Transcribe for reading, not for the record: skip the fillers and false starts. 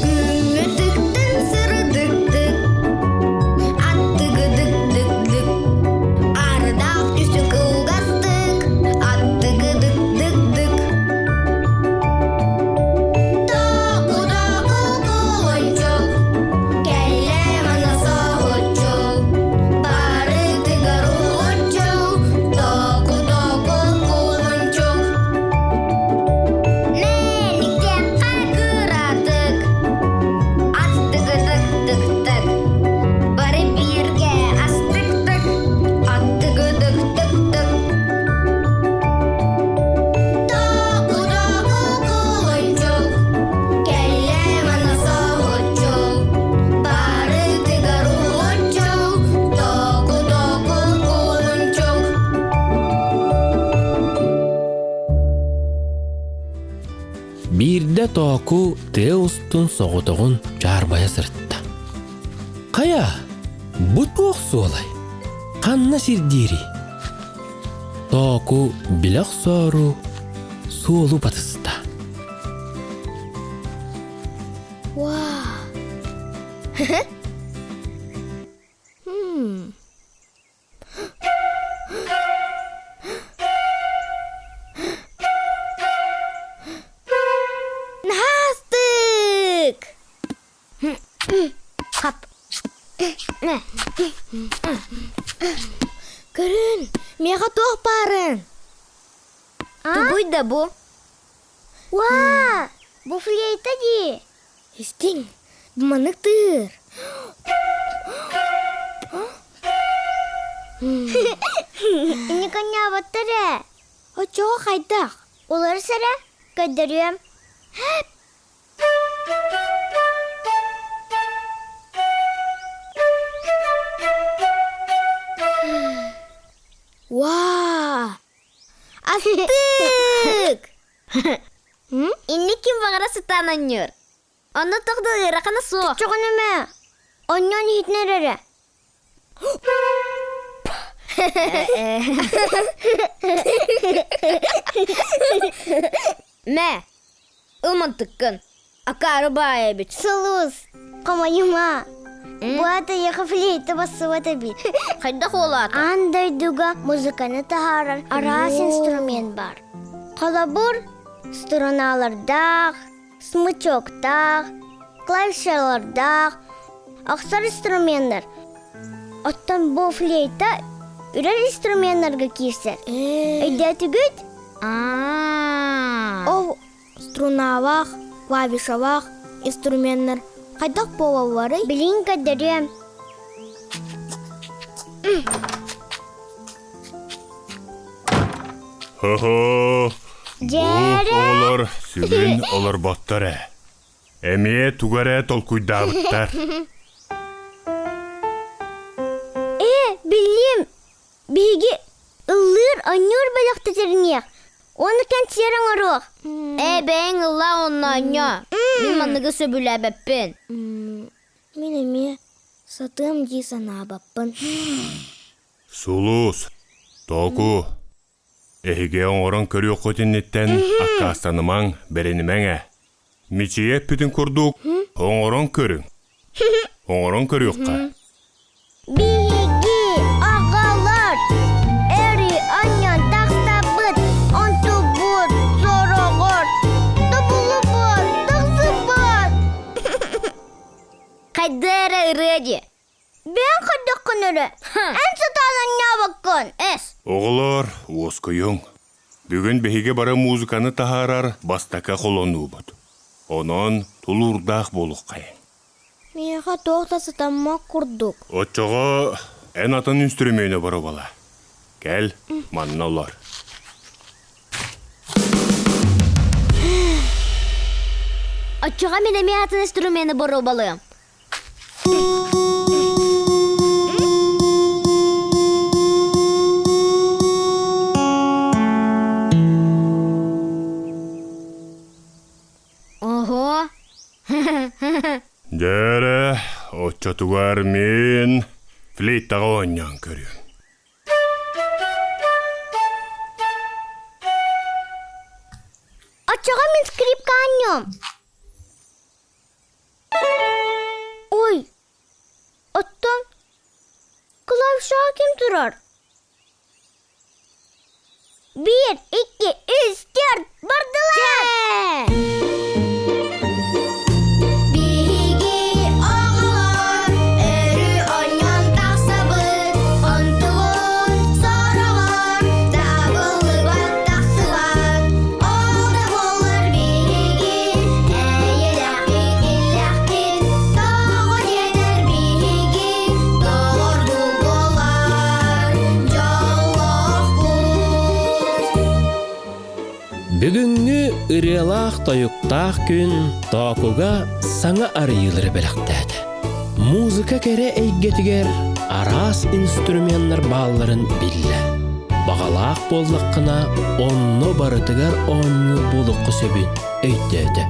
Күҥҥэ тыктын сырдыктык, аттыгыдык-дык-дык, ардаах түсү кылгастык, аттыгыдык-дык-дык. Току-току кулунчук, кэллэ манна соһуччу, барытыгар уһулуччу, току-току кулунчук. Мэниктэххэ кыратык, аттыгыдык-дык-дык, бары бииргэ астык-тык, аттыгыдык-дык-дык. Току-току кулунчук, кэллэ манна соһуччу, барытыгар уһулуччу, току-току кулунчук. Биирдэ Тооку тыа устун соҕотоҕун чаарбайа сырытта. Хайа, бу туох суолай? Ханна сирдиирий? Тооку билэ охсоору суолу батыста. Вау! Hmm. Наһаастык! Хап. Көрүн, миэхэ туох баарын? Тугуй да бу? Уаа, бу флейта дии. Истиҥ, бу маннык тыыр. Инниканньаабаттар ээ. Оччоҕо хайдах? Уларыс эрэ, көрдөрүөм. Уаа! Астык! Инник ким баҕара сытаан анньыыр. Онно туох да ыарахана суох. Чоҕунума, онньон иһитинэр эрэ. Мэ, ылмантыккын. Акаары баай эбит. Сулус, хомойума. Бу атыйахы флейта бассыбат эбит. Хайдах уолаата? Аан дойдуга музыканы таһаарар араас инструмент бар. Холобур, струналардаах, смычоктаах, клавишалардаах, охсор инструменнар. Оттон бу флейта үрэр инструменнарга киирсэр. Өйдөөтүгүт? Аа. Ол струналаах, клавишалаах инструменнар хайдах буолалларый? Билин көрдөрүөм. Хо-хо, бу оҕолор сүгүн олорботтор ээ. Эмиэ тугу эрэ толкуйдаабыттар. Ээ, биллим. Биһиги ыллыыр, оонньуур бөлөхтө тэриниэх. Уонна кэнсиэр оҥоруох. Ээ, бэйэҥ ыллаа уонна оонньоо. Мин манныгы сөбүлээбэппин. Мин эмиэ сатыам дии санаабаппын. Сулус, Току, эһиги оҥорон көрүөххүт инниттэн аккаастанымаҥ, бэринимэҥ ээ. Мичийэ эппитин курдук, оҥорон көрүҥ. Оҥорон көрүөххэ. Биһиги аҕалар эри анньан тахсабыт, онтубут сороҕор тобулубут тахсыбыт. Хайда эрэ ырыа дии. Бэйэҥ хайдаххын эрэ, эн сатаан анньаабаккын. Эс. Оҕолор, уоскуйуҥ. Бүгүн биһиги бары музыканы таһаарар бастакы холонуубут. Онон тулуурдаах буолуоххайыҥ. Миэхэ туох да сатаммат курдук. Оччоҕо эн атын үстүрүмүөнү боруобала. Кэл, манна олор. Оччоҕо мин эмиэ атын инструмены боруобалыам. Ого! Дьэ эрэ, оччотугар мин флейтаҕа оонньоон көрүөм. Оччоҕо мин скрипка оонньуом. Ой, оттон клавишаҕа ким турар? Биир, икки, үс, түөрт, бардылар! Биһиги оҕолор өрүү оонньоон тахсабыт, онтубут сороҕор табыллыбат тахсыбат. Ол да буоллар биһиги эйэлээхпит, иллээхпит, тоҕо диэтэр биһиги доҕордуу буолар дьоллоохпут. Бүгүҥҥү ырыалаах-тойуктаах күн Тоокуга саҥа арыйыылары бэлэхтээтэ. Музыка кэрэ эйгэтигэр араас инструменнар баалларын биллэ. Баҕалаах буоллаххына, онно барытыгар оонньуур буолуохха сөбүн өйдөөтө.